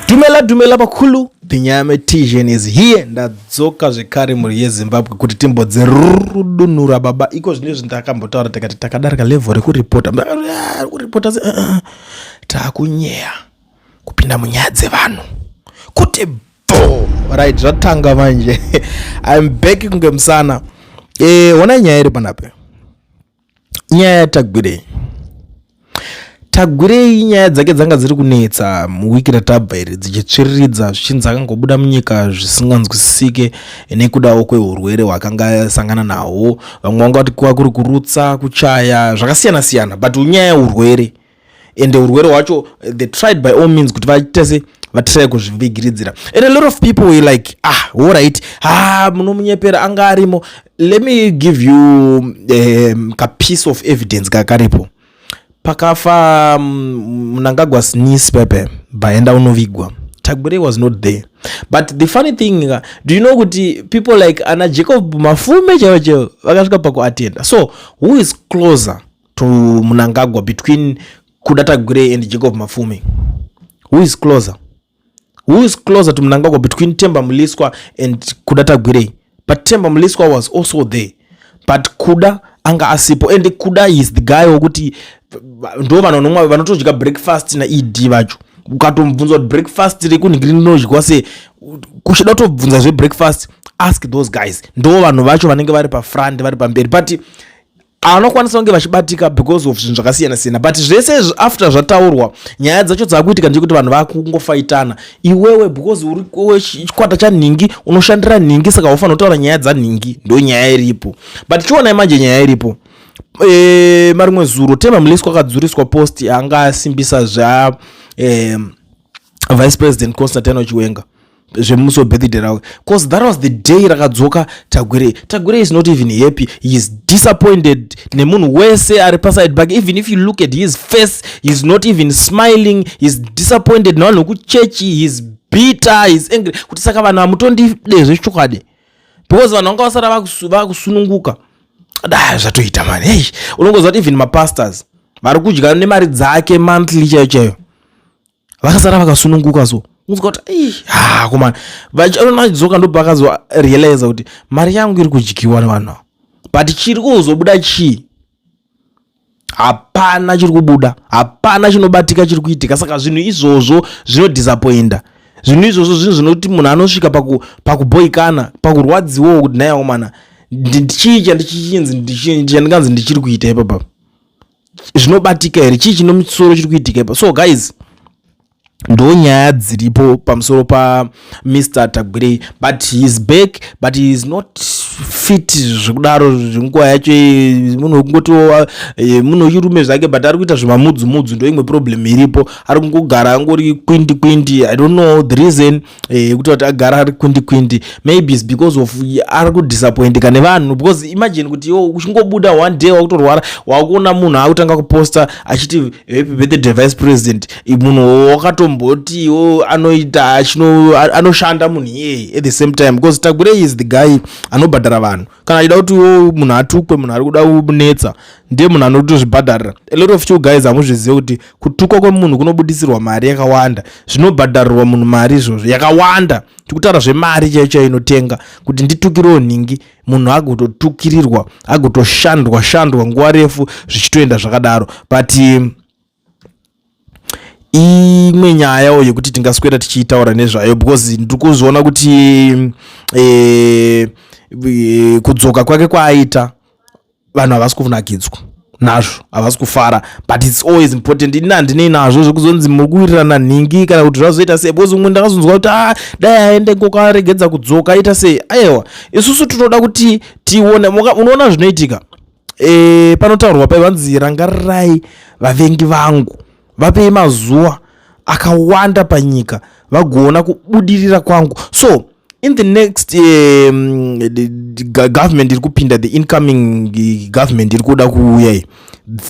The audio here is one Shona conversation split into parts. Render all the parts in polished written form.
Dumela dumela bakulu, the Nyametician is here. Ndadzoka zvekare mhuri yeZimbabwe kuti timbodzerudunura baba. Iko zvino izvi ndakambotaura tikati takadarika level rekuripota. Kuripota takunyeya kupinda munyaya dzevanhu. Kuti bvo. Right, zvatanga manje. I'm back kunge musana. Honai nyaya iri panapa. Nyaya yaTagwirei. Tagwirei nyaya dzake dzanga dziri kunetsa muwiki ratabva iri dzichitsviriridza zvichinzi akangobuda munyika zvisinganzwisisike nekudawo kwehurwere hwaakanga asangana nahwo. Vamwe vanga vati kuva kuri kurutsa, kuchaya, zvakasiyana siyana, but nyaya yeurwere ende urwere hwacho they tried by all means kuti vaite se vatry kuzvivigiridzira, and a lot of people were like, "Ah, alright, ah, munomunyepera, anga arimo." Let me give you ka piece of evidence kakaripo. Pakafa Mnangagwa's niece pepe baenda unovigwa, Tagwirei was not there. But the funny thing, do you know kuti people like ana Jacob Mafume chaivo chaivo vakasvika pakuatenda? So who is closer to Mnangagwa between Kuda Tagwirei and Jacob Mafume? Who is closer? Who is closer to Mnangagwa between Temba Mliswa and Kuda Tagwirei? But Temba Mliswa was also there, but Kuda anga asipo, and Kuda is the guy wokuti ndo vanhu vanomwa vanotodya breakfast naED vacho. Ukatomubvunza kuti breakfast rekunhingiri rinodyiwa sei, kuchida kutobvunza zvebreakfast, ask those guys. Ndo vanhu vacho vanenge vari pafront, vari pamberi, but anokwanisa kunge vachibatika because of zvinhu zvakasiyana siyana. But zvese izvi after zvataurwa, nyaya dzacho dzakuitika ndechekuti vanhu vakungofaitana. Iwewe because uri chikwata chanhingi, unoshandira nhingi, saka ufanira kutaura nyaya dzanhingi. Ndo nyaya iripo. But chionai manje nyaya iripo. Marimwe zuro Temba Mliswa akadzuriswa post anga asimbisa zva Vice President Constantino Chiwenga zvemusi webirthday rake, 'cause that was the day rakadzoka Tagwirei. Tagwirei is not even happy. He is disappointed nemunhu wese ari paside pake. Even if you look at his face, he is not even smiling. He is disappointed nevanhu vekuchechi. He is bitter, he is angry kuti saka vanhu hamutondide zvechokwadi, because vanhu vanga vasara vakusununguka. Da zvatoita mani, hei, unongoziva kuti even mapastors vari kudya nemari dzake monthly chaiyo chaiyo vakasara vakasununguka. So unzwa kuti, ha, komana vachidzoka, ndobva akazorealiza kuti mari yangu iri kudyiwa nevanhu ava, but chiri kuzobuda chii? Hapana chiri kubuda, hapana chinobatika chiri kuitika. Saka zvinhu izvozvo zvinodisappointa. Zvinhu izvozvo zvinhu zvinoti munhu anosvika pakuboikana, pakurwadziwawo kuti nhai akomana, chii chandichinzi chandinganzi ndichiri kuita ipapa? Zvinobatika here? Chii chino musoro chiri kuitika ipa? So guys, ndo nyaya dziripo pamusoro paMr Tagwirei, but he is back, but he is not fit zvekudaro. Zvenguva yacho munhu wekungoti munhu wechirume zvake, but ari kuita zvemamudzumudzu. Ndo imwe problem iripo. Ari kungogara angori kwindi kwindi. I don't know the reason yekuti kuti agara ari kwindi kwindi. Maybe is because of ari kudisappointika nevanhu, because imagine kuti iwo uchingobuda one day wakutorwara, wakuona munhu akutanga kuposta achiti "Happy birthday, Vice President." Munhu wakatomboti iwo anoita anoshanda munhu iyeye at the same time, because Tagwirei is the guy anobhadhara vanhu. Kana achida kuti iwo munhu atukwe, munhu ari kuda kunetsa, ndiye munhu anotozvibhadharira. A lot of you guys hamuzvizive kuti kutukwa kwemunhu kunobudisirwa mari yakawanda. Zvinobhadharirwa munhu mari izvozvo yakawanda. Tikutaura zvemari chaiyo chaiyo inotenga kuti nditukirewo nhingi, munhu agototukirirwa, agotoshandwa shandwa nguva refu, zvichitoenda zvakadaro. But imwe nyayawo yekuti tingaswera tichiitaura nezvayo, because ndiri kuzviona kuti kudzoka kwake kwaaita, vanhu havasi kunakidzwa nazvo, havasi kufara. But it's always important. Ini handinei nazvo zvekuzonzi muri kuwirirana nhingi kana kuti zvazoita sei, because umwe ndakazonzwa kuti a dai aende ngokaregedza kudzoka, aita sei. Aiwa, isusu tinoda kuti tione. Unoona zvinoitika, panotaurwa paivanzi, "Rangarirai vavengi vangu, vapei mazuva akawanda panyika vagoona kubudirira kwangu." So in the next the government iri kupinda, the incoming government iri kuda kuuya iyi,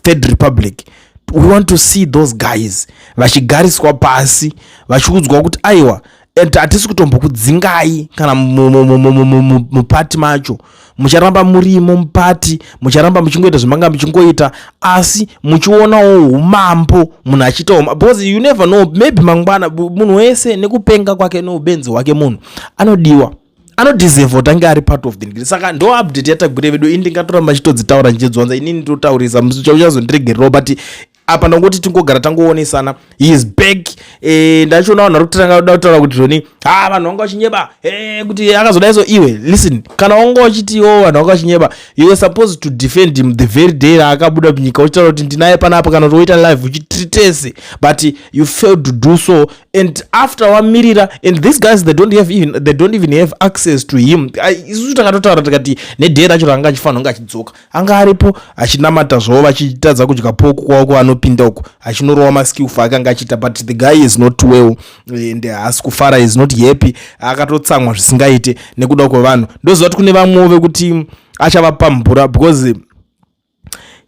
Third Republic, we want to see those guys vachigariswa pasi, vachiudzwa kuti aiwa. And hatisi kutombokudzingai kana mupati macho. Mucharamba murimo mupati, mucharamba muchingoita zvamanga muchingoita, asi muchionawo umambo munhu achiita, because you never know, maybe mangwana munhu wese nekupenga kwake neubenzi hwake, munhu anodiwa, anodeserve kuti ange ari part of the ngiri. Saka ndo update yaTagwirei vedu. Ini ndingatoramba chitodzitaura ndichidzwanza, inini ndotaurisa, uchazondiregererawo, but apa ndangoti tingogara tangoonesana. He is back. Ndachiona vanhu vari kutanga kuda kutaura kuti zvoni, ha, vanhu vanga vachinyeba kuti akazodai. So iwe listen, kana wanga uchitiwo vanhu vanga vachinyeba, you were supposed to defend him the very day raakabuda munyika, uchitaura kuti ndinaye panapa, kana kuti woita live uchitritese, but you failed to do so. And after wamirira, and these guys, they don't even have access to him. Isusu takatotaura tikati neday racho raanga achifanira kunge achidzoka, anga aripo achinamata zvavo, vachitadza kudya pork kwavo kwavanopinda uko, achinorova maskillf akanga achiita, but the guy is not well and haasi kufara, is not happy, akatotsamwa zvisingaite nekuda kwevanhu. Ndoziva kuti kune vamwewo vekuti achavapa mvura, because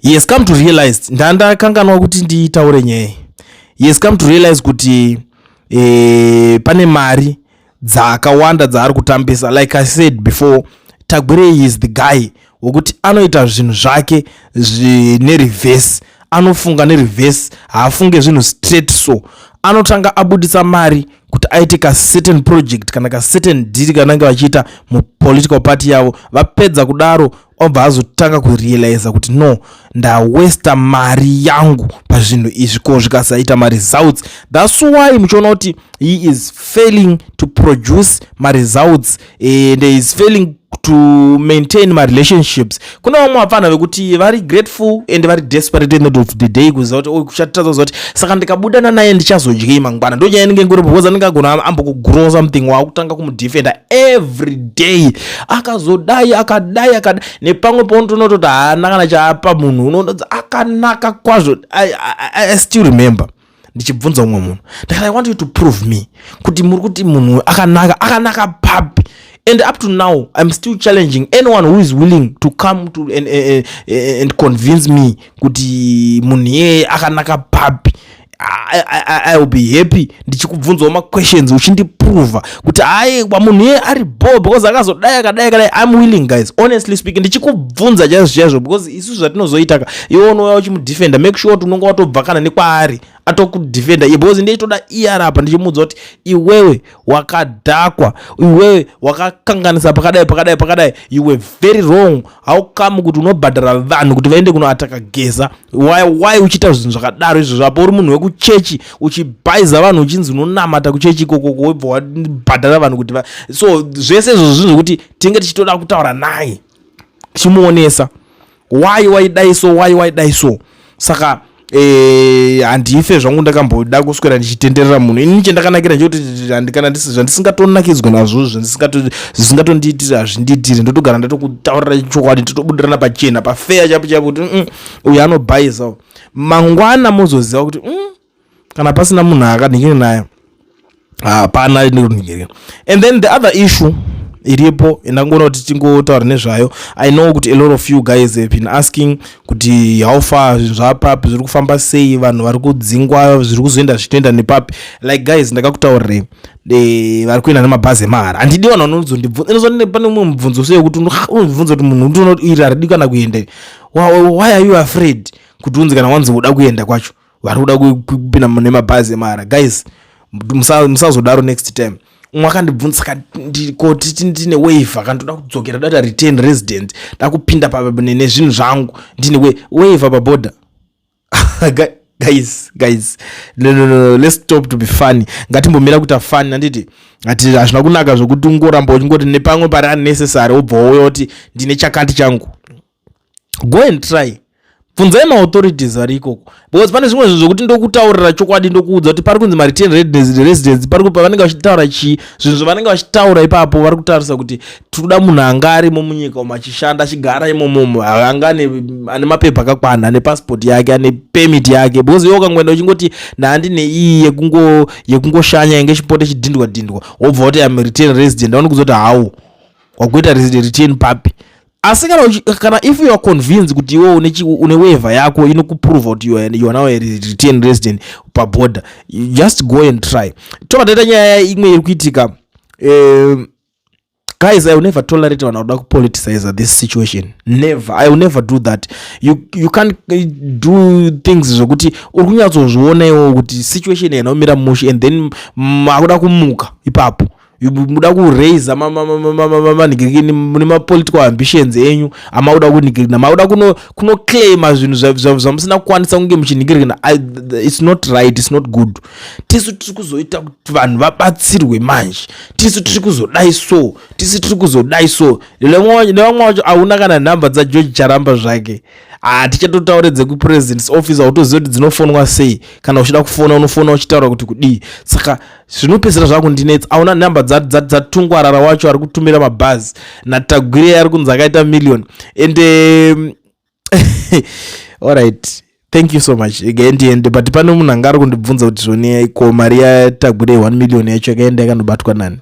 he has come to realize, ndandakanganwa kuti nditaure nyaya, he has come to realize kuti pane mari dzakawanda dzaari kutambisa. Like I said before, Tagwirei is the guy wekuti anoita zvinhu zvake nereverse, anofunga nereverse, haafunge zvinhu straight. So anotanga abudisa mari kuti aite kacertain project kana kacertain deal kanange vachiita mupolitical party yavo. Vapedza kudaro, obva azotanga kurealiza kuti no, ndawesta mari yangu pazvinhu izvi, ko zvikasaita maresults? That's why muchiona kuti he is failing to produce maresults and he is failing to maintain marelationships. Kuna vamwe vapfana vekuti vari grateful and vari desperate end of the day, kuziva kuti kuchatadza kuziva kuti saka ndikabudana naye ndichazodyei mangwana. Ndo nyaya inenge ngori, because anenge agona ambokugrow something, waakutanga kumudefenda every day, akazodai, akadai, akadai, nepamwe paunotoona kuti haana kana chaapa munhu, unoona akanaka kwazvo. I still remember ndichibvunza umwe munhu, ndakati, "I want you to prove me kuti muri kuti munhu akanaka, akanaka papi?" And up to now I'm still challenging anyone who is willing to come to and convince me kuti munhu iyeye akanaka papi. I will be happy ndichikubvunzawo maquestions, uchindiprova kuti aiwa, munhu iyeye ari bo because akazodai, akadai, akadai. I'm willing, guys, honestly speaking, ndichikubvunza chaizvo chaizvo, because isusu zvatinozoita ka, iwe unouya uchimudefenda, make sure kuti unonge watobva kana nekwaari atokudefenda iye, because ndechitoda iye ari apa ndichimuudza kuti iwewe wakadhakwa, iwewe wakakanganisa pakadai, pakadai, pakadai, you were very wrong. How come kuti unobhadhara vanhu kuti vaende kunoataka Geza? Why uchiita zvinhu zvakadaro izvozvo? Apo uri munhu wekuchechi, uchibhaiza vanhu, uchinzi unonamata kuchechi ikokoko, wobva wabhadhara vanhu kuti so zvese izvozvo zvinhu zvekuti tinge tichitoda kutaura naye, tichimuonesa why waidai so, why waidai so. Saka handife zvangu ndakamboda kuswera ndichitenderera munhu. Inini chendakanakira ndechekuti kana zvandisingatonakidzwa nazvo, zvisingatondiitiri, hazvindiitiri. Ndotogara ndatokutaurira chokwadi, totobudirana pachena, pafeya chapo chapo, kuti uyu anobhaisa. Mangwana mozoziva kuti kana pasina munhu akanhingiri naye, hapana nhingiria. And then the other issue iripo indangoona kuti tingotaura nezvayo, I know kuti a lot of you guys have been asking kuti how far, zvinhu zvapapi, zviri kufamba sei, vanhu vari kudzingwa, zviri kuzoenda zvichitoenda nepapi. Like guys, ndakakutaurirei, vari kuenda nemabhazi emahara. Handidi vanhu vanozondibvunza. Pane umwe mubvunzo sei wekuti unobvunza kuti munhu ndinoona iri haridi kana kuenda. Why are you afraid kuti unzi kana wanzi uda kuenda kwacho, vari kuda kupinda nemabhazi emahara? Guys, musazodaro next time. Umwe akandibvunza, saka ndikoti ndine waiver, kana ndoda kudzokera, data return resident, dakupinda nezvinhu zvangu, ndine waiver paborder. Guys, guys, no, no, no, let's stop to be funny. Ngatimbomira kuita funny, handiti? Ati hazvina kunaka zvokuti ungoramba uchingoti nepamwe pari unnecessary, wobva wouya kuti ndine chakati changu. Go and try, bvunzai maauthorities vari ikoko, because pane zvimwe zvinhu zvokuti ndokutaurira chokwadi, ndokuudza kuti pari kunzi mareturn residents, pari pavanenge vachitaura chii, zvinhu zvavanenge vachitaura ipapo, vari kutarisa kuti tiri kuda munhu anga arimo munyika umo, achishanda, achigara imomomo, anga ane mapepa akakwana, ane passport yake, ane permit yake, because iwe ukangoenda uchingoti ndandine iyi yekungoshanya inge chipota chidhindwa dhindwa, wobva wati am return resident, aone kuzoti hau wakuita return papi. Asi kana if you are convinced kuti iwe une waiver yako inokuprova kuti you are now a return resident paborder, you just go and try. Tobva taita nyaya imwe iri kuitika. Guys, I will never tolerate vanhu vakuda kupoliticize this situation. Never. I will never do that. You can't do things zvokuti uri kunyatsozviona iwo kuti situation yainomira mushe, and then makuda kumuka ipapo muda kuraisa manhingirikini mune mapolitical ambitions enyu amakuda kunhingirikina, makuda kunoclaima zvinhu zvamusina kukwanisa kunge muchinhingirikina. It's not right, it's not good. Tisu tiri kuzoita kuti vanhu vabatsirwe manje, tisu tiri kuzodai, so tisu tiri kuzodai. So nevamwe vacho hauna kana nhamba dzaGeorge Charamba zvake. Hatichatotaure dzekupresident's office, hautoziva kuti dzinofonwa sei. Kana uchida kufona, unofona uchitaura kuti kudii. Saka zvinopedzisira zvakundinetsa. Auna nhamba dzatungwarara wacho ari kutumira mabhazi, naTagwirei ari kunzi akaita million. And alright, thank you so much ndiende, but pane munhu anga ari kundibvunza kuti zvoni, ko mari yaTagwirei 1 million yacho yakaenda yakandobatwa nani?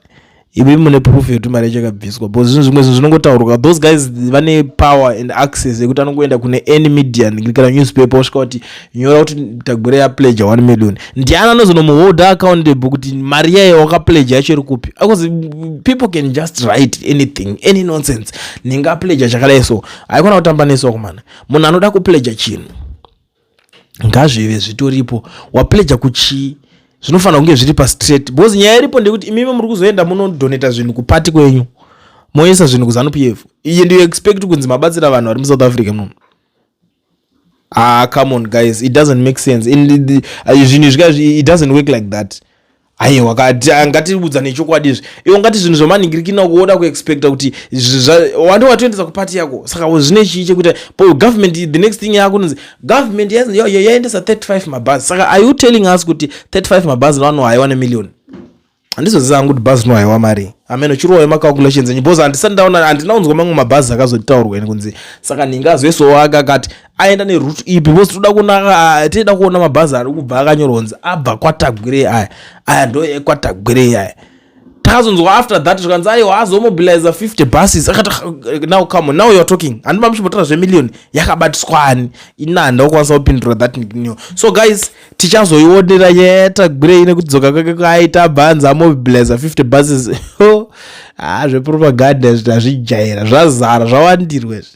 Imi mune proof yekuti mari yacho yakabviswa? Because zvinhu zvimwe zvinhu zvinongotaurwa. Those guys vane power and access yekuti anongoenda kune any media kana newspaper, osvika kuti, "Nyora kuti Tagwirei yapledge 1 million." Ndiani anozonomuholda accountable kuti mari yayo wakapledge yacho iri kupi? Because people can just write anything, any nonsense, ningapledge chakadai. So haikona kutamba nesu wakomana. Munhu anoda kupledge chinhu, ngazvive zvitoripo. Wapledge kuchii? Zvinofanira kunge zviri pastraight, because nyaya iripo ndekuti imimi muri kuzoenda munodonata zvinhu kupati kwenyu, moisa zvinhu kuZANU PF, iye ndiyo expect kunzi mabatsira vanhu vari muSouth Africa muno. Ah, come on guys, it doesn't make sense. Zvinhu izvi, it doesn't work like that. Aiwa, ngatiudza nechokwadi izvi. Iwo ngati zvinhu zvamanhingirikina kuoda kuexpecta kuti wandi watoendesa kupati yako, saka zvine chii chekuita po government? The next thing yakunonzi government yaendesa 35 mabhazi. Saka are you telling us kuti 35 mabhazi vanohaiwa nemillion? Handizoziva hangu kuti bhazi rinohaiwa mari. Ameno, chirowa macalculations enyu, because handisati ndaona, handina kunzwa mamwe mabhazi akazotaurwa ini kunzi saka ningazoisowo akakati aenda neroute ipi, because toda kuona, tinoda kuona mabhazi ari kubva akanyorwa kunzi abva kwaTagwirei. Aya, aya ndo ekwaTagwirei aya. Takazonzwa after that zvikanzi aiwa, azomobiliza 50 buses. Akati, "Now come on, now you are talking." Handima muchimbotaura zvemillion yakabatiswa ani? Ina handakukwanisa kupindura that new. So guys, tichazoionera nyaya yaTagwirei nekudzoka kwake kwaaita bhanzi amobiliza 50 buses. Ha, zvepropaganda izvi tazvijaira, zvazara, zvawandirwa izvi.